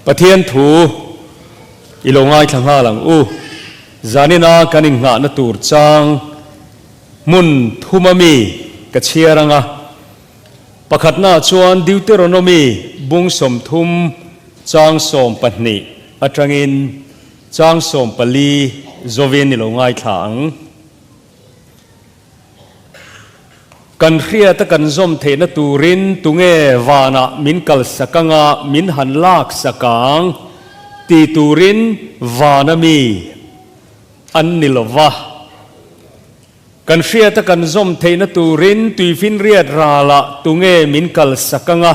Pathian thu i lo ngaithla nghal ang u. Zanina kan innghahna tur chang hmun thuma mi ka chhiar ang a. Pakhatnaah chuan Deuteronomy bung 30 chang 12 atangin chang 14 zawin i lo ngaithla ang. Kan hriata kan zawm theihna turin tunge vanah min kalsak anga min han laksak ang ti turin vana mi an ni lo va. Kan hriata kan zawm theihna turin tuifinriat ralah tunge min kalsak anga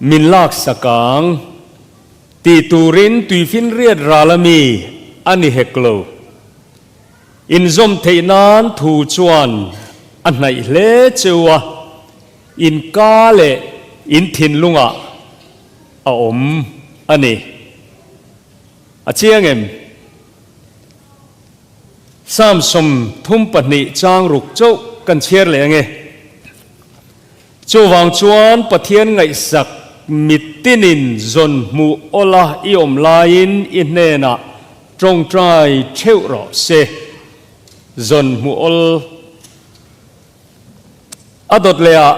min laksak ang ti turin tuifinriat rala mi a ni hek lo. Inzawm theih nan thu chuan a hnaih hle cheu a, in ka leh in thinlungah a awm a ni. A chiang em? Psalm 32 chang ruk chauh kan chhiar leh ange. Chuvang chuan Pathian ngaihsak mitinin zawn hmuh awla i awm laiin i hnenah Tawngtai theuh rawh se, zawn hmuh awl a dawt leh ah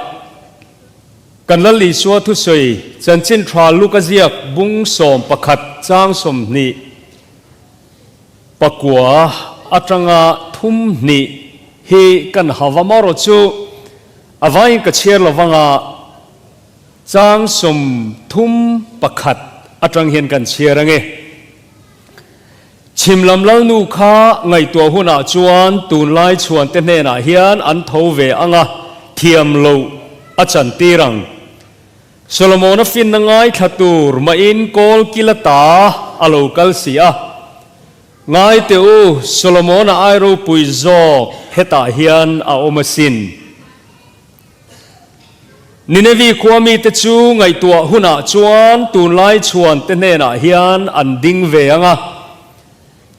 kan Lal Isua thusawi chanchin tha Luka ziak bung 11 chang 29 atanga 32 hi kan hava marawh chu a vaiin ka chhiar lovanga chang 31 atang hian kan chhiar ange. Chhim lam lalnu kha ngaihtuah hunah chuan tunlai chhuante hnenah hian an tho ve ang a, thiam loh a chantir ang. Solomona finna ngaithla tur mahin kawl kil ata a lo kal si a. Ngai teh u, Solomona ai ropui zawk hetah hian a awm asin. Ninevi khua mite chu ngaihtuah hunah chuan tunlai chhuante hnenah hian an ding ve ang a,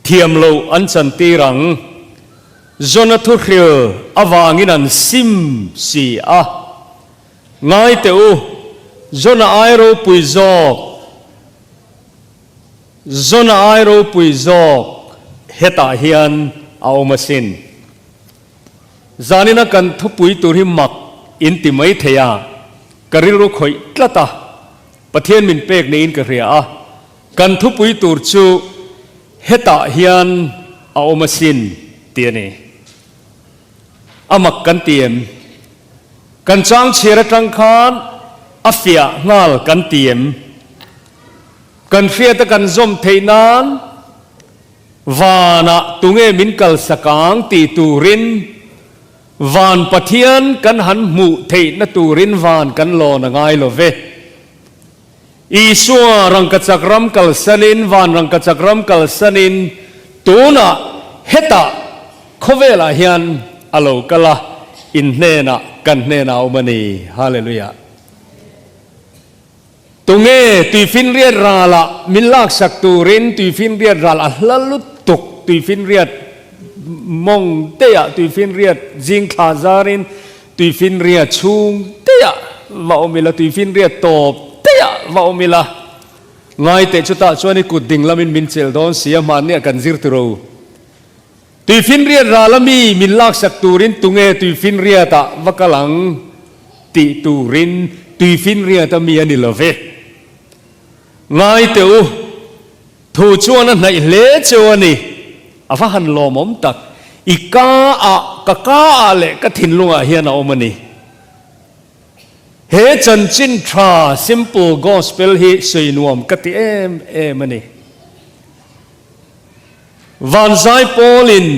thiam loh an chantir ang. Jona thuhril avangin an sim si a. Ngai teh u, Jona ai ropui zawk, Jona ai ropui zawk hetah hian a awm asin. Zanina kan thupui tur hi mak in ti mai thei a, ka rilru khawih tlat a, Pathian min pek niin ka hria a, kan thupui tur chu hetah hian a awm asin ti a ni. A mak kan ti em? Kan chang chhiar atang khan a fiah nghal kan ti em? Kan hriata kan zawm theih nan Vanah tunge min kalsak ang tih turin Van Pathian kan han hmuh theihna turin van kan lawn a ngai lo ve. Isua rangkachak ram kalsanin, van rangkachak ram kalsanin tunah hetah khawvelah hian a lo kal a, in hnenah kan hnenah a awm a ni. Hallelujah. Tunge tuifinriat ralah min laksak turin tuifinriat ral a hla lutuk, tuifinriat mawng deiah, tuifinriat zing thla zarin tuifinriat chhung deiah va awm ila, tuifinriat tawp deiah va awm ila, ngai teh chutah chuan i kut ding lamin min chelh dawn si a, hmanniah kan zir tiro. Tuifinriat ral a mi min laksak turin tunge tuifinriatah va kal ang tih turin tuifinriat a mi a ni lo ve. Ngai teh u, thu chuan a hnaih hle cheu a ni. A va han lawmawm tak, i ka ah, ka ka ah leh ka thinlungah hian a awm a ni. He chanchin tha simple gospel hi sawi nuam ka ti em em a ni. Van zai pawlin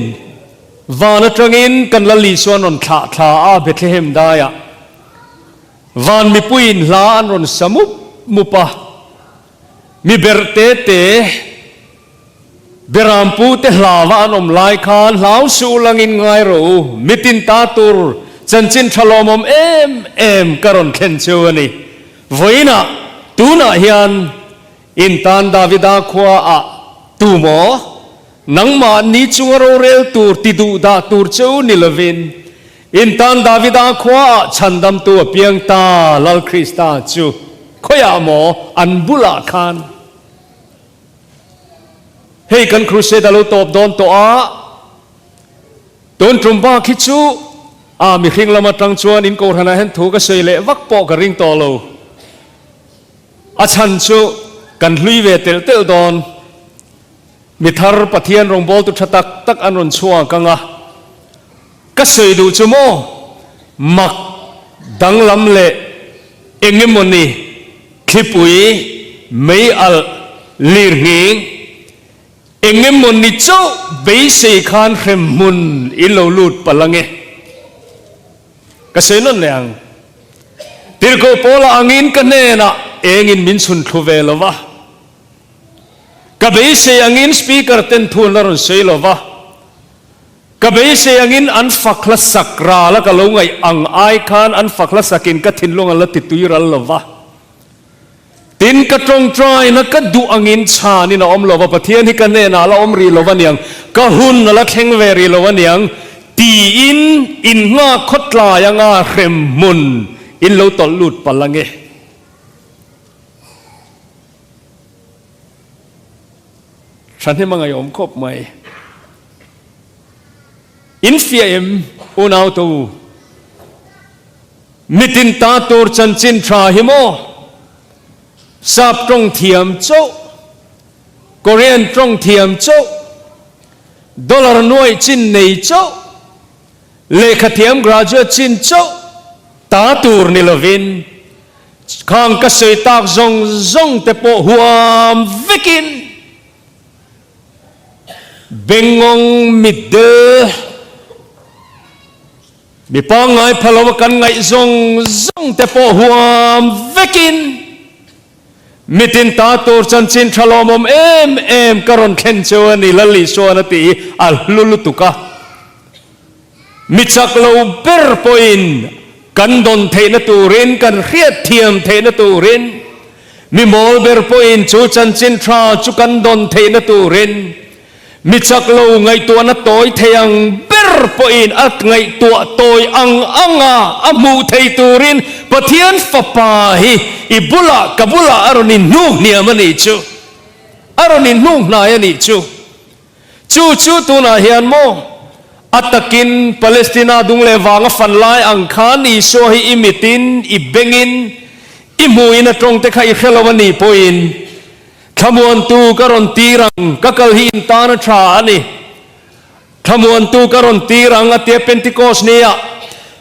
van atangin kan Lal Isua an rawn thlah thla a Bethlehem daiah. Van mipuiin hla an rawn sa mup mup a. Mi berh te te, Berampu te hlava an awm lai khan hlau suh langin ngai rawh u, mitin ta tur chanchin tha lawmawm em em ka rawn thlen cheu a ni. Vawiinah, tunah hian In tan Davida khua ah tu maw? Nangmah ni chunga rorel tur ti duh dah tur che u ni lovin, in tan Davida khua ah chhandamtu a piang ta Lal Krista chu khawiah maw an bulah khan? Hei kan crusade a lo tawp dawn tawh a, tun tum bak hi chu a mihring lam atang chuan in kohhranah hian thu ka sawi leh vak pawh ka ring tawh lo. A chhan chu kan hlui ve telh telh dawn. Mi thar Pathian rawngbawltu tha tak tak an rawn chhuak ang a, ka sawi duh chu maw mak danglam leh eng emawni thlipui mei alh lir nghing eng emawni chauh beisei khan hrem hmun in lo lut palh ang e. Ka sawi nawn leh ang. Tirhkoh Paula angin ka hnenah engin min chhun thlu ve lo va. Ka beisei angin Speaker ten thu an la rawn sawi lo va, ka beisei angin an fak hla sak ral a ka lo ngaih ang ai khan an fak hla sakin ka thinlung an la ti tui ral lo va. Tin, ka tawngtaina ka duh angin chhanin a awm lo va, Pathian hi ka hnenah a la awm rih lo aniang, ka hun a la thleng ve rih lo aniang tiin innghak khawtlai anga hremhmun in lo tawlh lut palh ange. Thahnem a ngaihawm khawp mai. In fiah em unau to u? Mitin ta tur chanchin tha hi maw? Sap tawng thiam chauh, Korean tawng thiam chauh, dollar nuaih chin nei chauh, Lehkha thiam graduate chin chauh ta tur ni lovin khang ka sawi tak zawng zawng te pawh huam vekin bengngawng mitdel mi pangngai pha lova kan ngaih zawng zawng te pawh huam vekin mitin ta tur chanchin tha lawmawm em em ka rawn thlen cheu a ni Lal Isuan a tih hi a hlu lutuk a. Mi chak lo ber pawhin kan dawn theihna turin, kan hriatthiam theihna turin, mi mawl ber pawhin chu chanchin tha chu kan dawn theihna turin, mi chak lo ngaihtuahna tawi thei ang ber pawhin a ngaihtuah tawi ang anga a hmuh thei turin Pathian Fapa hi i bulah, ka bulah a rawn inhnuk hniam a nih chu, a rawn inhnuk hnai a nih chu. Chu chu tunah hian maw? A takin Palestina dung leh vanga fan lai ang khan Isua hi i mitin, i bengin, i hmuhin a tawng te kha i hre lo a nih pawhin Thlamuantu ka rawn tir ang, ka kal hi in tan a tha a ni. Thlamuantu ka rawn tir ang a tia Pentecost ni ah.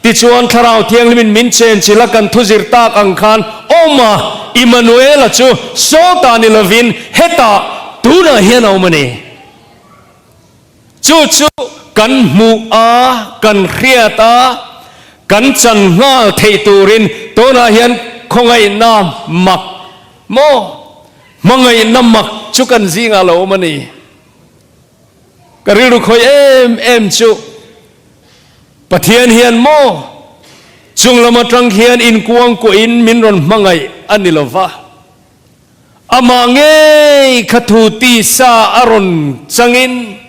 Tichuan Thlarau Thianghlimin min chenchilh a kan thuzir tak ang khan awm a, Immanuela chu sawtah ni lovin hetah tunah hian a awm a ni. Chu chu kan hmuh a, kan hriat a, kan chan nghal theih turin tunah hian khawngaihna mak maw, hmangaihna mak chu kan zingah lo awm a ni. Ka rilru khawih em em chu Pathian hian maw chung lam atang hian inkuangkuahin min rawn hmangaih a ni lo va, amah ngei kha thu tisa a rawn changin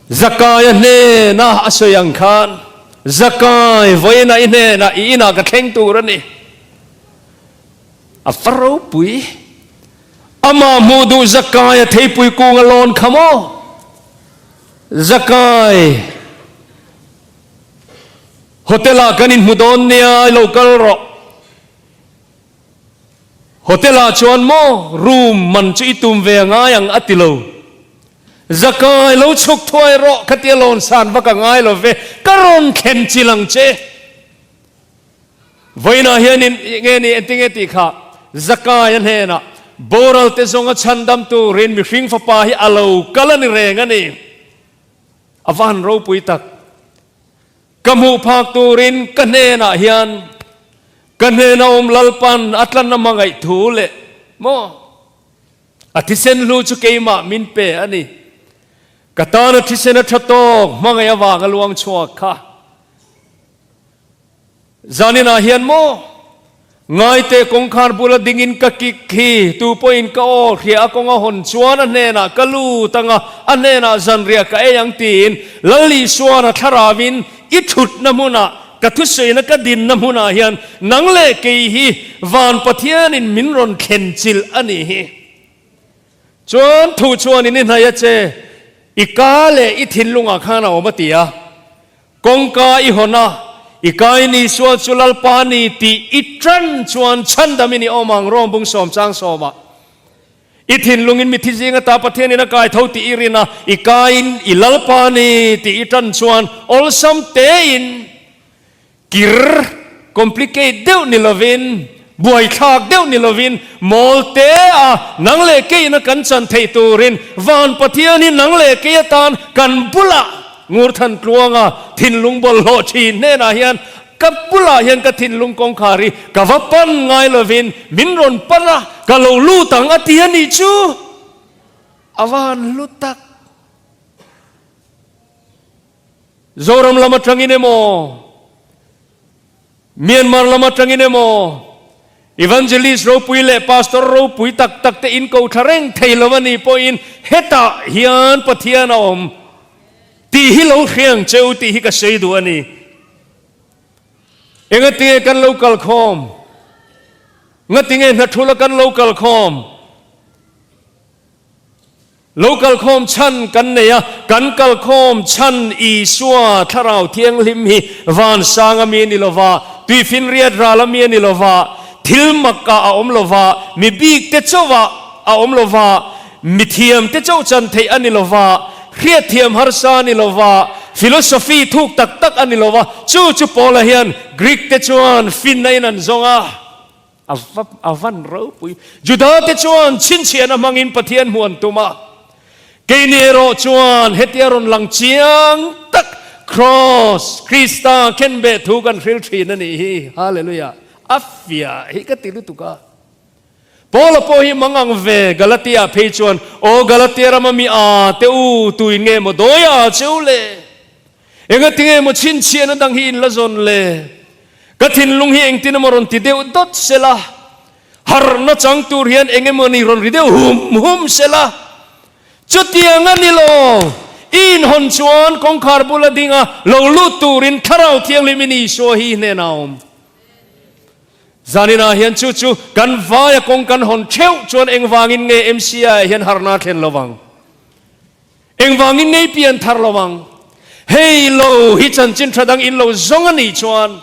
Zakaia hnena a sawi ang khan, Zakai, vawiinah i hnenah i inah ka thleng tur a ni. A va ropui. Amah hmuh duh Zakai a theipui kung a lawn kha maw? Zakai, Hotel ah kan inhmu dawn nia, i lo kal rawh. Hotel ah chuan maw room man chu i tum ve a ngai ang a ti lo. Zakai, lo chhuk thuai rawh, khatia lawn san vak a ngai lo ve, ka rawn thlen chil ang che. Vawiinah hian in nge ni engtinge tih kha Zakaia hnenah boral te zawnga chhandam turin mihring fapa hi a lo kal a ni reng a ni. A va han ropui tak. Ka hmuh phak turin ka hnenah hian ka hnena awm Lalpan a tlanna hmangaih thu leh maw a thisen hlu chu keimah min pe a ni. Ka tana thisen a tha tawk hmangaih avanga luang chhuak kha. Zaninah hian maw? Ngaite kawngkhar bula dingin ka kik hi, tu pawhin ka aw hria a kawng a hawn chuan a hnenah ka lut ang a, a hnenah zanriah ka ei ang tiin Lal Isuan a thlaravin i thutna hmunah, ka thusawiina ka dinna hmunah hian nang leh kei hi Van Pathianin min rawn thlen chilh a nih hi. Chuan thu chuan in i hnaih a che, i ka leh i thinlungah khan a awm a ti a. Kawngka i hawn a, i kain Isua chu Lalpa a ni tih i ṭan chuan chhandamin i awm ang, Rom bung sawmchang sawmah. I thinlungin mithi zing ata Pathianin a kai tho tih i rin a, i kaiin i Lalpa a ni tih i ṭan chuan awlsam tein kir, complicate, deuh ni lovin, buaithlak deuh ni lovin mawl te a nang leh keiin a kan chan theih turin Van Pathian hi nang leh kei atan kan bulah Ngurthan Tluanga thinlung bawlhhlawh thin hnenah hian Ka bulah hian ka thinlung kawngkhar hi ka va pan ngai lovin min rawn pan a, ka lo lut ang a ti a nih chu. A va han hlu tak. Zoram lam atangin emaw, Myanmar lam atangin emaw, Evangelist ropui leh Pastor ropui tak tak te in ko thla reng thei lo a nih pawhin hetah hian Pathian a awm tih hi lo hriang che u tih hi ka sawi duh a ni. Engatinge kan lo kalkhawm? Ngatinge hnathula kan lo kalkhawm? Lo kalkhawm chhan kan nei a, kan kalkhawm chhan Isua Thlarau Thianghlim hi vansang a mi a ni lova, tuifinriat ral a mi a ni lova, thil mak ah a awm lova, mi bik te chauh ah a awm lova, mi thiam te chauh chan theih a ni lova, hriatthiam harsa a ni lova, philosophy thuk tak tak a ni lova, chu chu Paula hian Greek te chuan finna in an zawng a. A va a van ropui. Juda te chuan chhinchhiahna hmangin Pathian hmuh an tum a. Keini erawh chuan hetia rawn lang chiang tak Kraws, Krista khenbeh thu kan hril thin a nih hi. Hallelujah. A fiah hi ka ti lutuk a. Paula pawh hi mangang ve Galatia phei chuan, Aw Galatia rama mi a te u, tuin nge maw dawi a che u le? Engatinge maw chhinchhiahna dang hi in la zawn le? Ka thinlung hi engtin emaw rawn ti deuh dawt sela, harhna chang tur hian eng emaw ni rawn ri deuh hum hum sela. Chutiang a ni lo, i inhawn chuan kawngkhar bula dinga lo lut turin Thlarau Thianghlim in Isua hi i hnenah a awm. Zaninah hian chu chu kan vaia kawng kan hawn theuh chuan engvangin nge MCI ah hian harhna a thlen lo vang? Engvangin ngei pian thar lo ang? Hei lo hi chanchin tha dang in lo zawng a nih chuan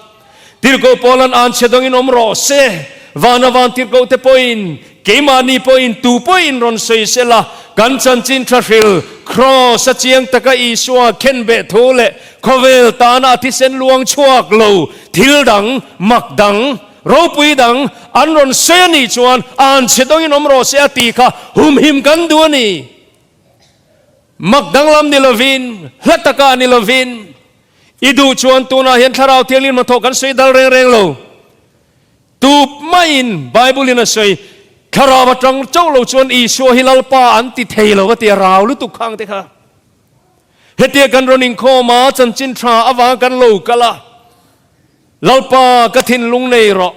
Tirhkoh Paula'n anchhe dawngin awm rawh se, vana van tirhkoh te pawhin, keimahni pawhin tu pawhin rawn sawi sela, kan chanchin tha hril, Kraws a chiang taka Isua khenbeh thu leh khawvel tana a thisen luang chhuak lo thil dang, mak dang, ropui dang an rawn sawi a nih chuan anchhe dawngin awm rawh se a tih kha humhim kan duh a ni. Mak danglam ni lovin, hla taka ni lovin, i duh chuan tunah hian Thlarau Thianghlim hnathawh kan sawi dal reng reng lo. Tup maiin Bible-in a sawi, Thlarau atang chauh lo chuan Isua hi Lalpa an ti thei lo a ti a, rau lutuk khang te kha. Hetia kan rawn inkhawm a, chanchin tha avanga kan lo kal a, Lalpa ka thinlung nei rawh,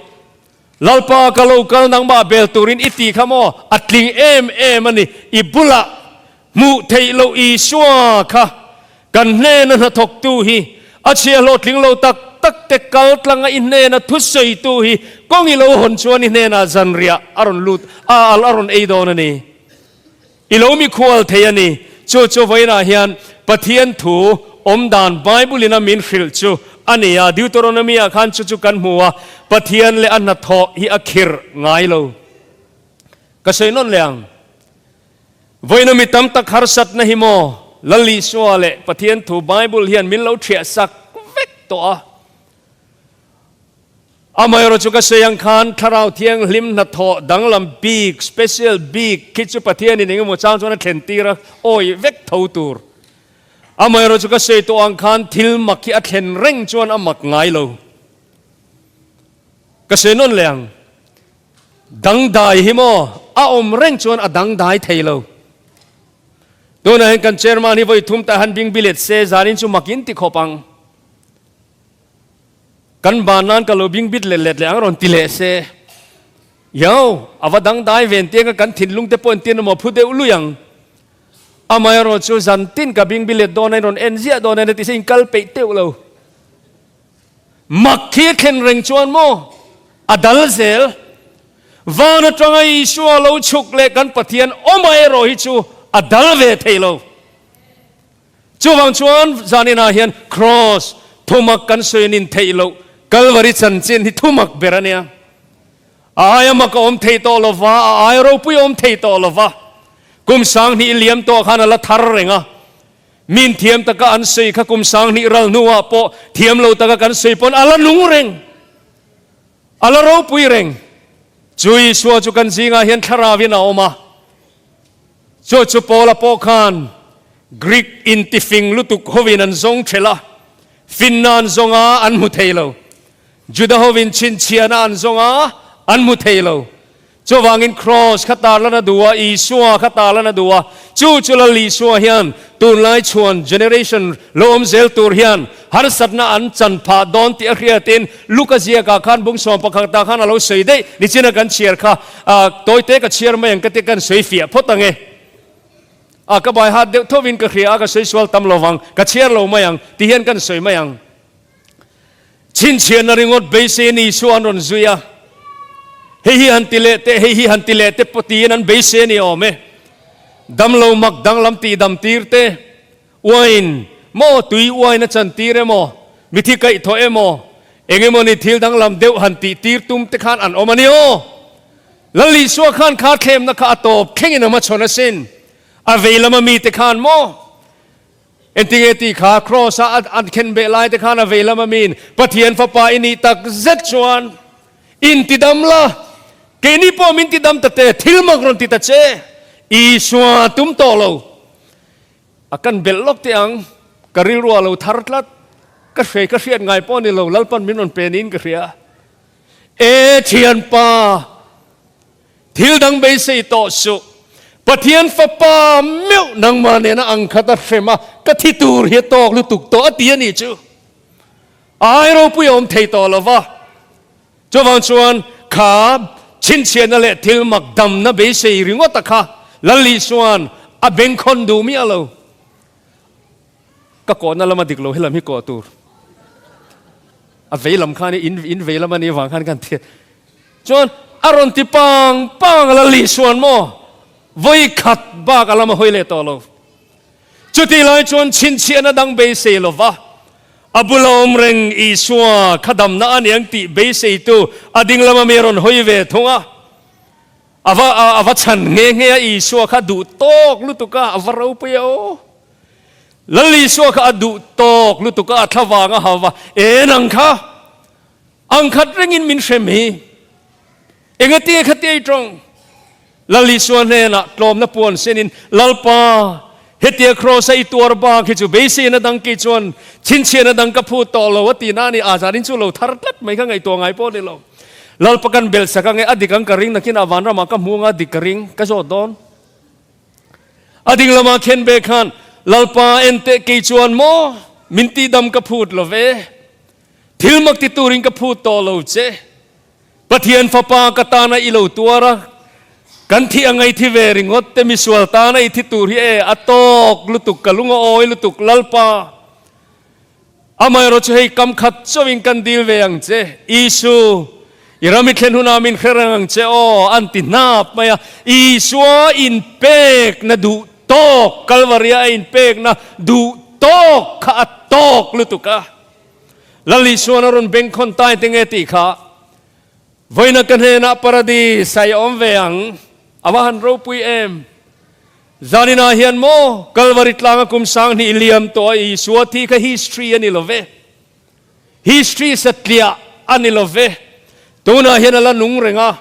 Lalpa ka lo kal nangmah bel turin i ti kha maw? A tling em em a ni. I bulah hmuh theih loh Isua kha kan hnena hnathawktu hi, a chhia hlawhtling lo tak tak te kal tlanga i hnena thusawitu hi kawng i lo hawn chuan i hnenah zanriah a rawn lut a, a rawn ei dawn a ni. I lo mikhual thei a ni. Chu chu vawiinah hian Pathian thu awmdan Bible-in a min hrilh chu a ni a. Deuteronomy-ah khan chu chu kan hmu a, Pathian leh a hnathawh hi a khirh ngai lo. Ka sawi nawn leh ang. Vawiina mi tam tak harsatna hi maw Lal Isua leh Pathian thu Bible hian min lo ṭhiah sak vek tawh a. Amaherawh chu ka sawi ang khan Thlarau Thianghlim hnathawh danglam bik, special bik, khi chu Pathianin engemaw chang chuan a thlen tir a, awi vek tho tur. Amaherawh chu ka sawi tawh ang khan thil mak hi a thlen reng chuan a mak ngai lo. Ka sawi nawn leh ang, dangdai hi maw a awm reng chuan a dangdai thei lo. Tunah hian kan chairman hi vawi thum tah han bing bilet se zanin chu mak in ti khawp ang. Kan ban nan ka lo bing bit let let leh ang rawn ti leh se. Yo, a va dangdai ven tiang a kan thinlung te pawh entir emaw phu deuh lui ang. Amaherawh chu zan tin ka bing bilet dawn a in rawn en ziah dawn a ti se in kal peih teuh lo. Mak khi a thlen reng chuan maw a dal zel. Van atanga Isua lo chhuk leh kan Pathian awma erawh hi chu a dal ve thei lo. Chuvang chuan zaninah hian Kraws thumak kan sawi nin theih loh Kalvari chanchin hi thumak ber a nia. A aia mak a awm thei tawh lo va, a aia ropui a awm thei tawh lo va. Kum 2000 liam tawh khan a la thar reng a. Min thiam taka an sawi kha kum 2000 ral hnuah pawh thiam lo taka kan sawi pawn a la nung reng. A la ropui reng. Chu Isua chu kan zingah hian thlarauin a awm a. Chu chu Paula pawh khan Greek intifing lutuk hovin an zawng ṭhelh a, finna an zawng a, an hmu thei lo. Juda hovin chhinchhiahna an zawng a, an hmu thei lo. Chuvangin Kraws kha tarlan a duh a, Isua kha tarlan a duh a, chu chu Lal Isua hian tunlai chhuan, generation, lo awm zel tur hian harsatna an chan phah dawn tih a hriatin Luka ziakah khan bung 11 ah khan a lo sawi daih nichina kan chhiar kha tawite ka chhiar mai ang ka ti kan sawi fiah phawt ang e. A ka bai hat deuh thovin ka hria a ka sawi sual tam lo vang ka chhiar lo mai ang ti hian kan sawi mai ang. Chhinchhiahna ringawt beisei ni chu an rawn zui a, hei hi han ti leh teh, hei hi han ti leh teh pawh tiin an beisei a ni awm e. Damlo mak danglam tihdam tir te, uain maw tui uain a chan tir emaw, mithi kaihthawh emaw, eng emaw ni thil danglam deuh han tih tir tum te khan an awm a ni aw. Lal Isua khan kha thlemna kha a tawp thlengin a hmachhawn asin. A vei lama mite khan maw Entinge tih kha Kraws a an khen beh lai te khan a vei lam amin Pathian fapa i nih tak zet chuan in ti dam la, keini pawh min ti dam ta te, thil mak rawn ti ta che, Isua tum tawh lo. A kan belh lawk teh ang, ka rilru a lo thar tlat, ka hre ka hriat ngai pawh ni lo, Lalpan min rawn pe niin ka hria. E thianpa! Thil dang beisei tawh suh. Pathian Fapa meuh nangmah nena ang khat a hrem a, ka thi tur hi a tawk lutuk tawh a ti a nih chu. A ai ropui a awm thei tawh lo va. Chuvang chuan kha chhinchhiahna leh thil mak damna beisei ringawt a kha Lal Isua'n a bengkhawn duh miah lo. Ka kawhna lama dik lo helam hi kawh tur. A vei lam khan in in vei lam a nih avang khan kan thiat. Chuan a rawn ti pang pang a la lih suan maw? Vawi khat bak a lam a hawi leh tawh lo. Chutih lai chuan chhinchhiahna dang beisei lo va, a bula awm reng Isua kha damna a niang tih beiseitu a ding lama mi a rawn hawi ve thung a. A va a va chhan nghe nghe a, Isua kha duh tawk lutuk a, a va ropui a aw. Lal Isua kha a duh tawk lutuk a, a thla vang a ha va, En ang kha! Ang khat rengin min hrem hi. Engatinge khatia i tawng? Lal Isua hnenah tlawmna puan senin, Lalpa, hetia kraws a i tuar bak hi chu beiseina dang kei chuan chhinchhiahna dang ka phut tawh lo a ti na a ni. Azarin chu lo thar tlat mai kha ngaihtuah ngai pawh a ni lo. Lalpa kan belh sak ange, a dik ang ka ring nakinah vanramah ka hmu anga a dik ka ring, ka zawt dawn. A ding lamah khen ve khan, Lalpa, enteh kei chuan maw min tihdam ka phut lo ve. Thil mak ti turin ka phut tawh lo che. Pathian Fapa ka tana i lo tuar a, kan thi ang a i thi ve ringawt te misual tana i thi tur hi e, a tawk lutuk, ka lung a awi lutuk, Lalpa. Amaherawh chu hei kam khat chauhin kan dil ve ang che, Isu, i ram i thlen hunah min hre reng ang che aw, an ti hnap mai a. Isua inpekna duh tawk, Kalvaria a inpekna duh tawk kha a tawk lutuk a. Lal Isuan a rawn bengkhawn tai te nge tih kha vawiina ka hnenah Paradis a i awm ve ang, a va han ropui em! Zaninah hian maw Kalvari tlanga kum 2000 liam tawh a Isua thi kha history a ni lo ve. History satliah a ni lo ve. Tunah hian a la nung reng a,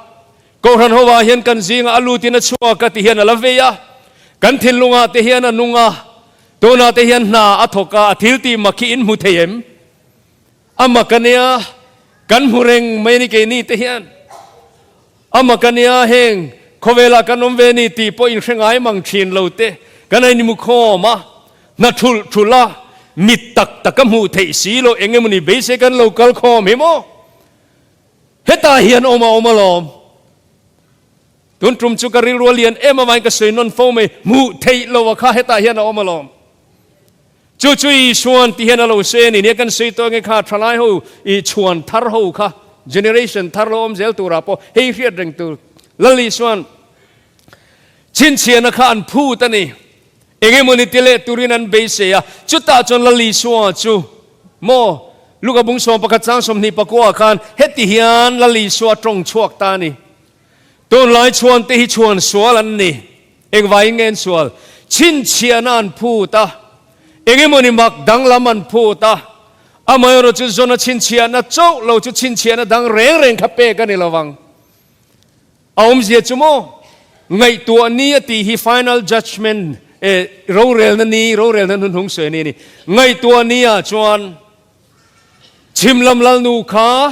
Kohhran hovah hian kan zingah a lutin a chhuak a ti hian a la vei a, kan thinlungah te hian a nung a, Tunah te hian hna a thawk a, a thil tih mak hi in hmu thei em? A mak a nia, kan hmu reng mai a ni keini te hian. A mak a nia, heng khawvelah kan awm ve ni tih pawh in hre ngai mang thin lo te, kan a inhmu khawm a, hna thulh thulh a, mit tak tak a hmuh theih si lo eng emawni beisei kan lo kal khawm hi maw? Hetah hian awm a awm alawm. Tun tum chu ka rilru a lian em avain ka sawi nawn fo mai, hmuh theih lo a kha hetah hian a awm alawm. Chu chu Isuan ti hian a lo sawi a ni, nia kan sawi tawh ange kha thalai ho i chhuan thar ho kha, generation thar lo awm zel turah pawh hei hriat reng tur. Lal Isua'n chhinchhiahna kha an phut a ni. Engemawni ti leh turin an beisei a, chutah chuan Lal Isua chu maw Luka bung 11 chang 24 ah khan heti hian Lal Isua tawng chhuak ta a ni. Tunlai chhuan te hi chhuan sual an ni. Engvaiin nge an sual? Chhinchhiahna an phut a, engemawni mak danglam an phut a, amaherawhchu chu Jona chhinchhiahna chauh lo chu chhinchhiahna dang reng reng kha pek a ni lovang. A awmzia chu maw? Ngaihtuah ni a tih hi final judgement, eh, rorelna ni, rorelna hnuhnung sawi a ni a ni. Ngaihtuah ni ah chuan Chhim lam lalnu kha,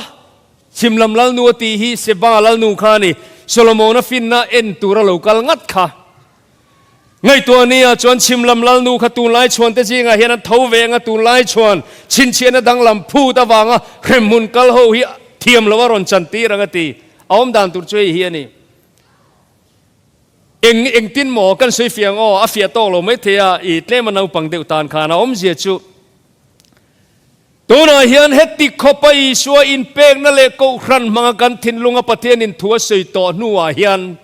Chhim lam lalnu a tih hi Seba lalnu kha a ni. Solomona finna en tura lo kal ngat kha. Ngaihtuah ni ah chuan Chhim lam lalnu kha tunlai chhuan te zingah hian an tho ve ang a, tunlai chhuan chhinchhiahna danglam phut avanga hremhmun kal ho hi thiam lo a rawn chantir ang a ti. A awm dan tur chu hei hi a ni. Eng engtin maw kan sawi fiah ang aw, a fiah tawk lo mai thei a, i tlem a naupang deuh tan khan a awmzia chu tunah hian heti khawpa Isua inpekna leh Kohhran hmanga kan thinlunga Pathianin thu a sawi tawh hnuah hian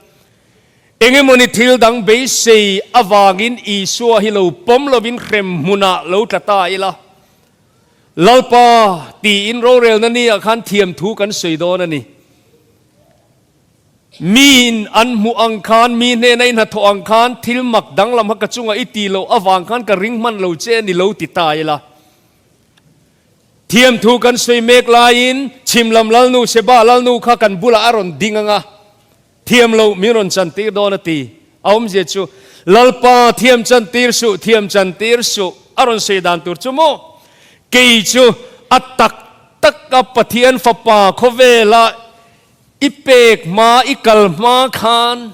engemawni thil dang beisei avangin Isua hi lo pawm lovin hrem hmunah lo tla ta ila. Lalpa tiin rorelna ni ah khan thiam thu kan sawi dawn a ni. Miin an hmuh ang khan, mi hnena i hnathawh ang khan thil mak danglam kha ka chungah i ti loh avang khan ka ring hman lo che a ni lo ti ta ila. Thiam thu kan sawi mek laiin chhim lam lalnu Seba lalnu kha kan bulah a rawn ding ang a. Thiam loh min rawn chantir dawn a ti. A awmzia chu, Lalpa, thiam chantir suh, thiam chantir suh, a rawn sawi dan tur chu maw? Kei chu a tak taka Pathian Fapa khawvela i pek hma, i kal hma khan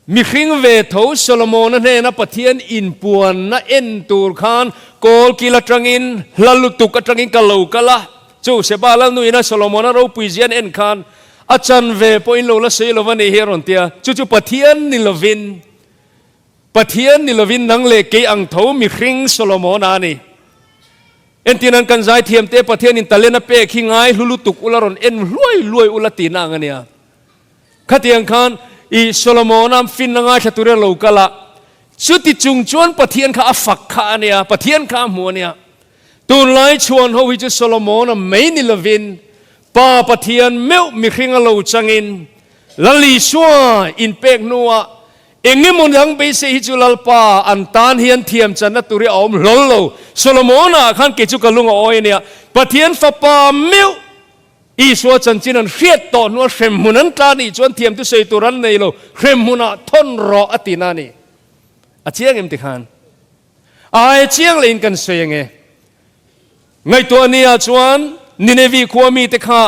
mihring ve tho Solomona hnena Pathian inpuanna en tur khan kawlkil atangin, hla lutuk atangin ka lo kal a. Chu Seba Lalnuina Solomona ropui zian en khan a chanve pawhin lo la sawi lo va nih hi a rawn ti a, chu chu Pathian ni lovin, Pathian ni lovin nang leh kei ang tho mihring Solomona a ni. Entir nan kan zaithiam te Pathianin talent a pek hi ngai hlu lutuk ula rawn en hluai hluai ula tihna ang a nia. Khatiang khan i Solomona finna ngaithla turin a lo kal a, chuti chung chuan Pathian kha a fak kha a nia, Pathian kha a hmu a nia. Tunlai chhuan ho hi chu Solomona mai ni lovin Pa Pathian meuh mihring a lo changin Lal Isua inpek hnuah engemaw dang beisei hi chu Lalpa an tan hian thiam channa tur hi a awm hlawl lo. Solomona ah khan kei chu ka lung a awi a nia. Pathian fapa meuh Isua chanchin an hriat tawh hnua hremhmun an tla nih chuan thiam chu sawi tur an nei lo, hremhmunah thawn rawh a ti na a ni. A chiang em tikhan? Ai chiang leh in kan sawi ange. Ngaihtuah nia chuan Ninevi khua mite kha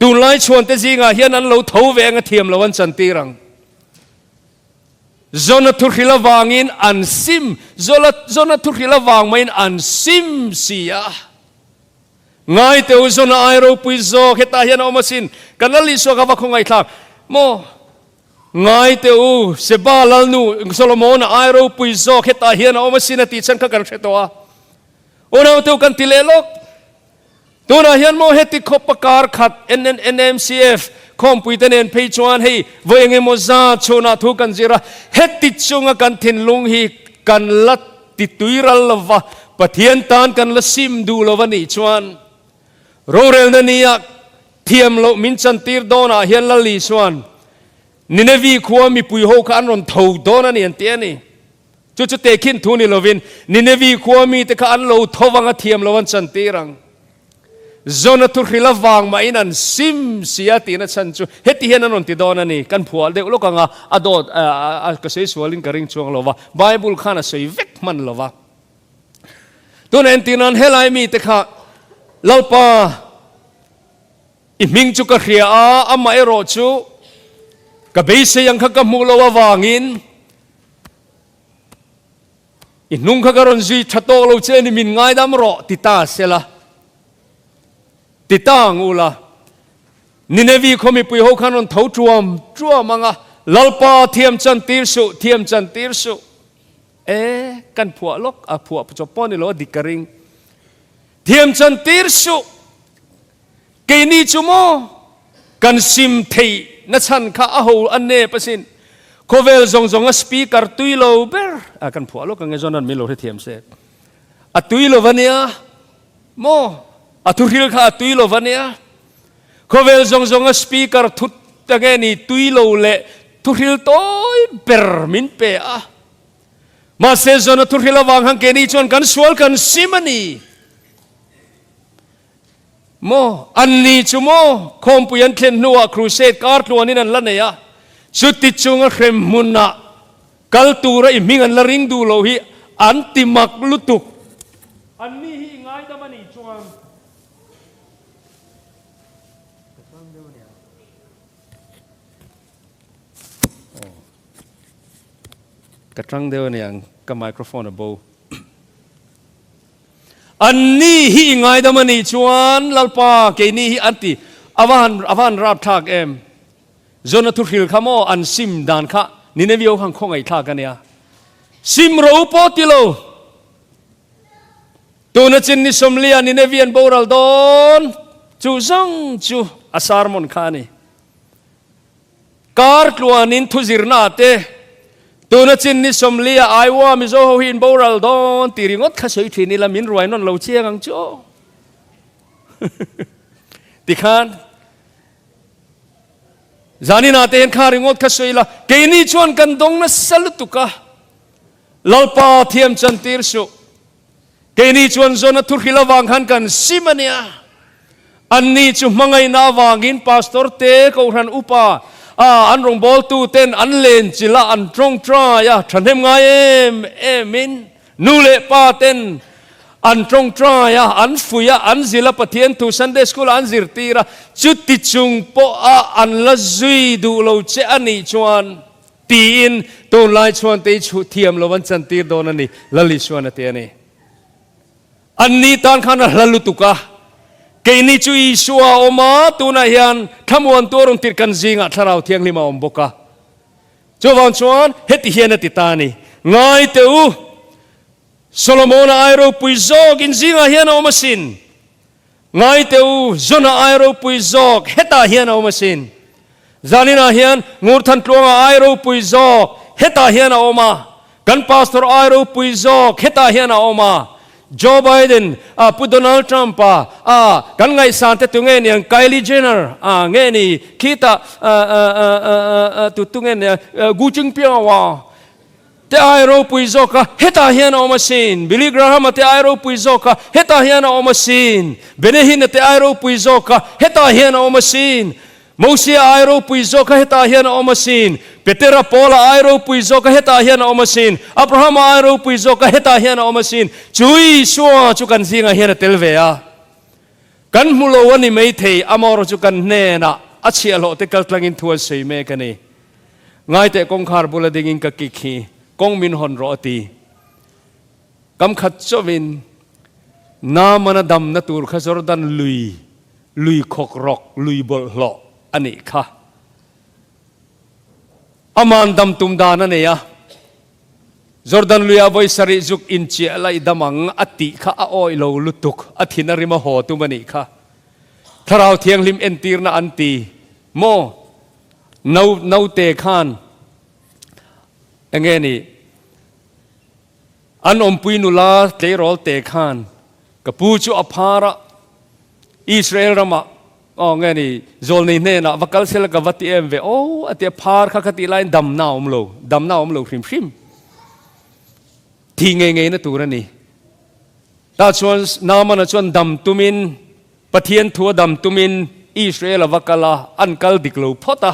tunlai chhuan te zingah hian an lo tho ve anga thiam lo an chantir ang. Jona thuhril avangin an sim, Jona thuhril avang maiin an sim si a. Ngai teh u Jona ai ropui zawk hetah hian a awm asin. Kan Lal Isua kha va khawngaihthlak maw? Ngai teh u, Seba lalnu Solomona ai ropui zawk hetah hian a awm asin a tih chhan kha kan hre tawh a. Unau teh u kan ti leh lawk. Tunah hian maw heti khawpa kar khat NNMCF khawmpui te nen phei chuan hei vawi eng emaw za chhunah thu kan zir a, heti chunga kan thinlung hi kan la ti tui ral lova, Pathian tan kan la sim duh lo a nih chuan Rorelna nia thiam loh min chantir dawnah hian Lal Isua'n Ninevi khua mipui ho kha an rawn tho dawn a ni an ti a ni. Chu chu tehkhin thu ni lovin Ninevi khua mite kha an lo tho vang a thiam lo an chantir ang. Jona thu hrilh avang mahin an sim si a tihna chhan chu heti hian an rawn ti dawn a ni. Kan phuah deuh lawk ang a, a dawt ka sawi sualin ka ring chuang lo va, Bible khan a sawi vek hman lo va. Tuna entir nan helai mite kha Lalpa i hming chu ka hria a, amah erawh chu ka beisei ang kha ka hmuh loh avangin i hnung kha ka rawn zui tha tawk lo che ni min ngaidam rawh ti ta sela ti ta ang ula Ninevi khaw mipui ho khan rawn tho tuam tuam ang a Lalpa thiam chan tir suh thiam chan tir suh E, kan phuah lawk, a phuah chawp pawh a ni lo, a dik ka ring. Thiam chan tir suh. Keini chu maw? Kan sim theih na chhan kha a ho a nep asin. Khawvel zawng zawng a speaker tui lo ber a kan phuah lawk ang e John-a'n min lo hrethiam se. A tui lo va nia maw? A thuhril kha a tui lo va nia. Khawvel zawng zawng a speaker thut ta nge ni tui lo leh thuhril tawi ber min pe a. Mahse John-a thuhril avang khan keini chuan kan sual kan sim a ni. Maw? An ni chu maw? Khawmpui an thlen hnuah crusade kar tluanin an la nei a, chuti chunga hrem hmunah kal tura i hming an la ring duh loh hi an ti mak lutuk. An ni hi i ngaidam a nih chuan ka chang deuh a nia. Aw. Ka chang deuh a niang, ka microphone a bo. Anni hi i ngaidam a nih chuan Lalpa keini hi an ti a va han a va han rap thlak em? Jona thu hril kha maw an sim dan kha Nineveh ho khan khawngaih thlak a nia. Sim ro pawh ti lo. Tuna chin ni sawmlia Nineveh an boral dawn chu zawng chu a sermon kha a ni. Kar tluanin thu zirna te, tuna chin ni sawmlia Iowa Mizo ho hi in boral dawn tih ringawt kha sawi thin ila min ruai nawn lo chiang ang chu aw. Tikhan zaninah te hian kha ringawt kha sawi ila keini chuan kan dawng nasa lutuk a, Lalpa thiam chantir suh. Keini chuan Jona thuhril avang khan kan sim a nia. Anni chu hmangaihna avangin pastor te, kohhran upa, a an rawngbawltu ten an len chilh a, an tawngtai a, thahnem ngai em emin nu leh pa ten an tawngtai a, an fuih a, an zilh a, Pathian thu Sunday School ah an zirtir a, chuti chung pawha an la zui duh lo che a nih chuan Tiin tunlai chuan tei chhuh thiam lo an chantir dawn a ni, Lal Isuan a ti a ni. Anni tan khan a hla lutuk a, keini chu Isua a awm a, tunah hian thlamuantu a rawn tirh kan zingah Thlarau Thianghlim a awm bawk a. Chuvang chuan heti hian a ti ta a ni, Ngai teh u, Solomona ai ropui zawk in zingah hian a awm asin. Ngai teh u, Jona ai ropui zawk hetah hian a awm asin. Zaninah hian Ngurthantluanga ai ropui zawk hetah hian a awm a, kan Pastor ai ropui zawk hetah hian a awm a, Joe Biden a, Pu Donald Trump a, a, kan ngaihsan te tunge niang Kylie Jenner a nge ni khitah a, a, a, a, a, tu tunge nia Gu Jingpiao a, Te ai ropui zawk a, hetah hian a awm asin. Billy Graham-a te ai ropui zawk a, hetah hian a awm asin. Benny Hinn-a te ai ropui zawk a, hetah hian a awm asin. Mosia ai ropui zawk a, hetah hian a awm asin. Petera, Paula ai ropui zawk a, hetah hian a awm asin. Abrahama ai ropui zawk a, hetah hian a awm asin. Chu Isua chu kan zingah hian a tel ve a. Kan hmu lo a ni maithei, amaherawhchu chu kan hnenah a chhiahhlawh te kaltlangin thu an sawi mek a ni. Ngaiteh kawngkhar bula dingin ka kik hi kawng min hawn rawh a ti. Kam khat chauhin Naamana damna tur kha Jordan lui, lui khawk rawk, lui bawlhhlawh a nih kha. Aman dam tum dan a nei a, Jordan luia vawi sarih zuk inchiah laih dam ang a tih kha a awih lo lutuk, a thin a rim a haw tum a nih kha. Thlarau Thianghlim entirna an ti maw? No, naute khan enge ni an awmpui nula tleirawl te khan ka pu chu a phar a, Israel ramah aw nge ni zawlnei hnenah va kal sela ka va ti em ve aw a ti a, phar kha ka tih laiin damna a awm lo, damna a awm lo hrim hrim. Thih ngei ngeina tur a ni. Tah chuan Naamana chuan dam tumin Pathian thu a dam tumin Israel a va kal a, an kal dik lo phawt a.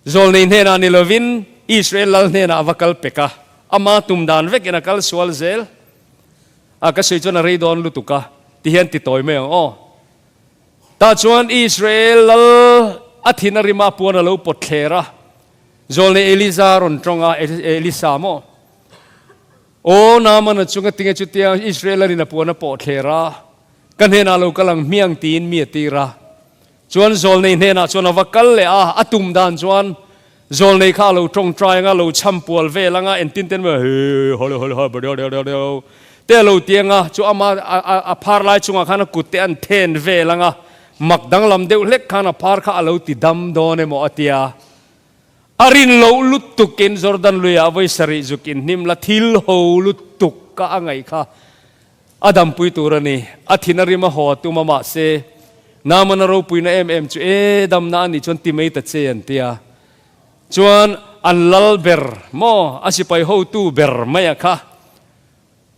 Zawlnei hnenah ni lovin Israel lal hnenah a va kal pek a, ama tum dan vekin a kal sual zel. A ka sawi chuan a rei dawn lutuk a, ti hian ti tawi mai ang aw. Tah chuan Israel lal a thin a rim a, puan a lo pawt thler a. Zawlnei Eliza rawn tawng a, Elisa maw? Aw, Naamana chunga tinge chutia Israel lalin a puan a pawh thler a, ka hnenah lo kal ang hmiang tiin mi a tir a. Chuan zawlnei hnenah chuan a va kal leh a, a tum dan chuan zawlnei kha a lo tawngtai anga, lo chham pual vel anga, entin ten maw he hole hole ha bade de de de te a lo ti anga, chu ama a phar lai chungah khan a kut te an then vel anga. Mak danglam deuh hlek khan a phar kha a lo ti dam dawn emaw a tia. A rin loh lutukin Jordan luiah vawi sarih zuk inhnim la thil ho lutuk ka a ngaih kha a dampui tur a ni. A thin a rim a haw a tum a mahse Naamana ropuina em em chu e damna a nih chuan ti mai ta che an tia. Chuan an lal ber maw a sipai hotu ber mai a kha.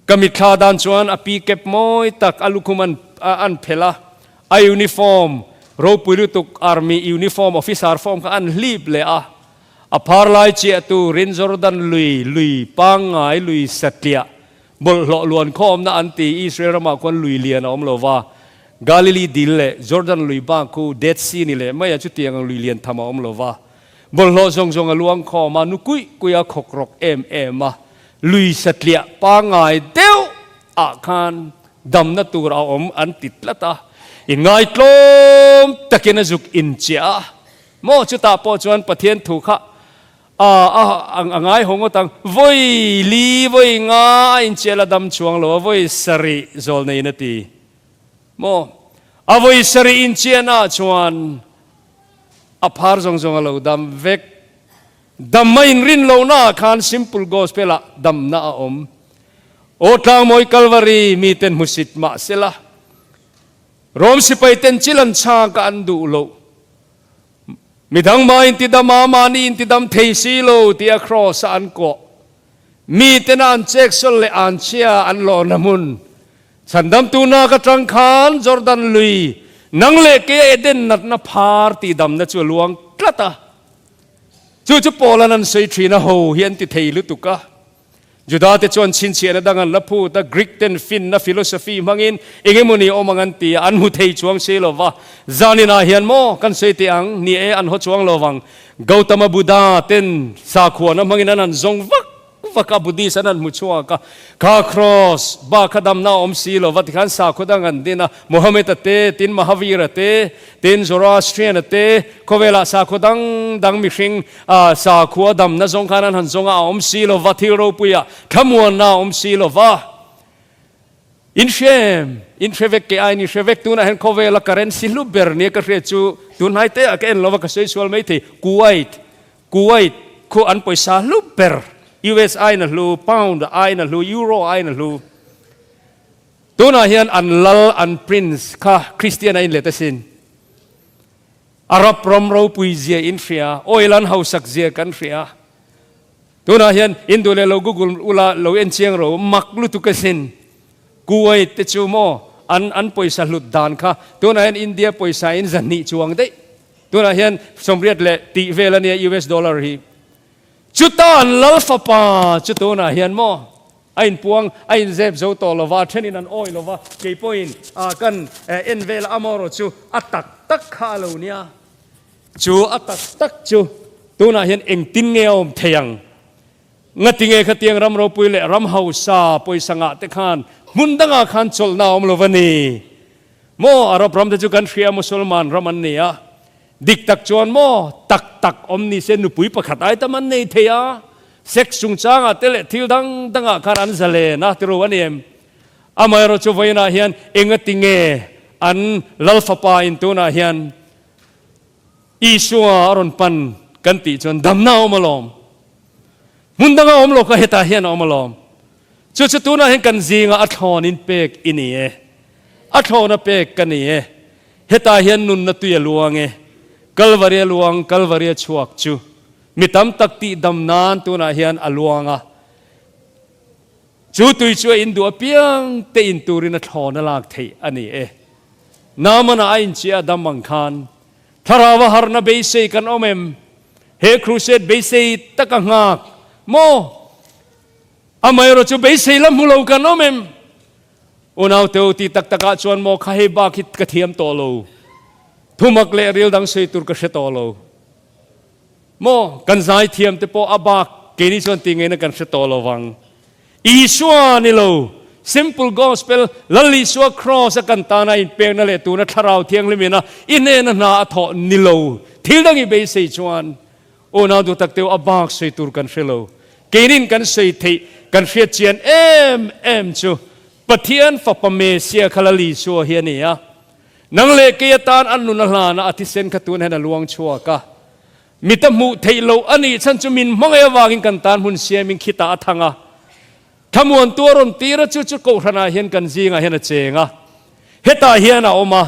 Ka mitthla dan chuan a pi kep mawi tak a lukhum an an phelh a, a uniform ropui lutuk army uniform officer form kha an hlip leh a, a phar lai chiah turin Jordan lui lui pangngai lui satliah bawlhhlawh luan khawmna an ti Israel ramah khuan lui lian a awm lo va, Galilee dil leh Jordan lui bak khu Dead Sea ni leh mai a chutiang ang lui lian tham a awm lo va, bawlhhlawh zawng zawng a luang khawm a, nu kuih kuih a khawk rawk em em a. Lui satliah pangngai deuh ah khan damna tur a awm an ti tlat a, inngaitlawm takin a zuk inchiah a, maw chutah pawh chuan Pathian thu kha a a ngai haw ngawt ang, vawi li vawi nga a inchiah la dam chuang lo a, vawi sarih zawl neiin a ti maw, a vawi sarih inchiahna ah chuan a phar zawng zawng a lo dam vek. Dam a inrin lohna ah khan simple gospel ah damna a awm. Aw tlangmawi Kalvari miten hmusit mah sela, Rom sipai ten chil an chhang ka an duh loh. Midang mah intidam a mahni intidam thei si lo tia cross a an kawh. Miten a an cheksawl leh an chhia an lawhna hmun. Chhandamtu nak atang khan Jordan lui nang leh keia Eden natna phar tihdamna chu a luang tlat a. Chu chu Paula'n an sawi thin a, ho hi an ti thei lutuk a. Judate chuan chhinchhiahna dang an la phut a, Greek ten finna, philosophy, hmangin eng emaw ni awm ang an ti a, an hmu thei chuang si lo va. Zaninah hian maw kan sawi teh ang, ni e, an haw chuang lo vang. Gautama Buddha ten sakhuana hmangin an han zawng vak vak a, Buddhist an han hmu chhuak a, kha cross bak kha damna a awm si lo va, tikhan sakhua dang an din a, Mohammed-a te, tin Mahavir-a te, tin Zoroastrian-a te, khawvelah sakhua dang dang mihring sakhua damna zawng khan an han zawng a, a awm si lo va, thil ropuia thlamuanna a awm si lo va. In hre em? In hre vek ke aiin in hre vek. Tunah hian khawvela currency hlu ber nia ka hriat chu tunhnai te ah ka en lo va, ka sawi sual maithei, Kuwait Kuwait khu an pawisa hlu ber, US aiin a hlu, Pound aiin a hlu, Euro aiin a hlu. Tunah hian an lal, an prince kha Christian a inlet asin. Arab ram ropui zia in hria, oil an hausak zia kan hria. Tunah hian in duh leh lo google ula lo en chiang ro, mak lutuk asin. Kuwait te chu maw an an pawisa hlut dan kha tunah hian India pawisa in zahnih chuang daih. Tunah hian sawmriat leh tih vel a nia US dollar hi. Chuta an lal fapa chu tunah hian maw a inpuang a inzep zo tawh lo va, thenin an awi lo va, kei pawhin kan en vel a amaherawh chu a tak tak kha a lo nia. Chu a tak tak chu tunah hian engtin nge a awm thei ang? Ngatinge khatiang ram ropui leh ram hausa pawisa ngah te khan hmun dangah khan chawlhna a awm lo va ni? Maw Arab ram te chu kan hria Musulman ram an ni a, dik tak chuan maw tak tak awm ni se nupui pakhat ai tam an nei thei a, sex chungchangah te leh thil dang dangah khan an zalen a tiro a ni em? Amaherawh chu vawiinah hian engatinge an Lal Fapa in tunah hian Isua a rawn pan kan tih chuan damna a awm alawm. Hmun danga awm lo kha hetah hian a awm alawm. Chu chu tunah hian kan zingah a thlawn in pek i ni e. A thlawn a pek ka ni e. Hetah hian nunna tui a luang e. Kalvari a luang, Kalvari a chhuak chu mi tam tak tih dam nan tunah hian a luang a. Chu tui chu a in duh apiang te in turin a thlawn a lak theih a ni e. Naamana a inchiah a dam ang khan Thlarau a harna beisei kan awm em? He crusade beisei tak a nghak maw? Amaherawh chu beisei la hmu lo kan awm em? Unau teu ti tak takah chuan maw kha hei bak hi ka thiam tawh lo. Thumak leh ril dang sawi tur ka hre tawh lo. Maw kan zai thiam te pawh a bak keini chuan ti ngeina kan hre tawh lo vang. Isua ni lo, simple gospel, Lal Isua cross a kan tana inpekna leh tuna Thlarau Thianghlim ina i hnena hna a thawh ni lo. Thil dang i beisei chuan unau duh tak teu a bak sawi tur kan hre lo. Keinin kan sawi theih, kan hriat chian em em chu Pathian Fapa Mesia kha Lal Isua hi a ni a. Nang leh kei atan an nun a hlan a, a thisen kha tun hian a luang chhuak a. Mit a hmuh theih loh a nih chhan chu min hmangaih avangin kan tan hmun siamin khitah a thang a. Thlamuantu a rawn tir a, chu chu kohhranah hian kan zingah hian a cheng a. Hetah hian a awm a,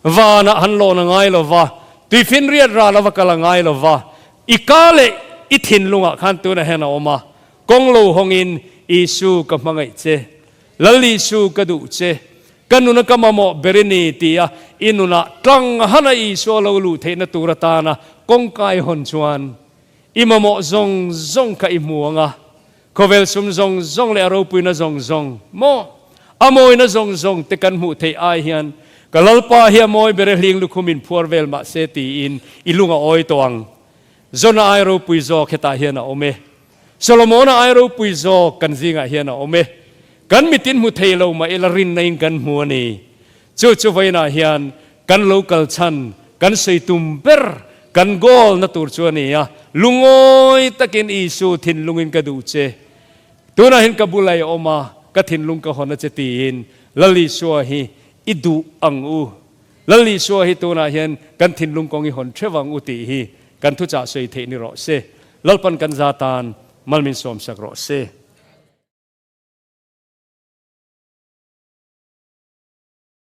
vanah han lawn a ngai lo va, tuifinriat ral a va kal a ngai lo va, i ka leh i thinlungah khan tunah hian a awm a, kawng lo hawngin, Isu ka hmangaih che, Lal Isu ka duh che, ka nuna ka mamawh ber i ni tia i nunah tlang hana Isua lo luh theihna tur atana kawngka i hawn chuan i mamawh zawng zawng kha i hmu ang a, Khawvel sum zawng zawng leh a ropuina zawng zawng maw? A mawina zawng zawng te kan hmuh theih ai hian ka Lalpa hi a mawi ber e hling lukhum in phuar vel mah se tiin i lung a awi tawh ang. Zona ai ropui zawk hetah hian a awm e. Solomona ai ropui zawk kan zingah hian a awm e. Kan mitin hmu thei lo mah ila rinna in kan hmu a ni. Chu chu vawiinah hian kan lo kal chhan, kan sawi tum ber, kan goal na tur chu a ni a, lungawi takin Isu thinlungin ka duh che, tunah hian ka bulah i awm a, ka thinlung ka hawn a che tiin Lal Isua hi i duh ang u. Lal Isua hi tunah hian kan thinlung kawng i hawn theuh ang u tih hi kan thuchah sawi theih ni rawh se. Lalpan kan za tan mal min sawmsak rawh se.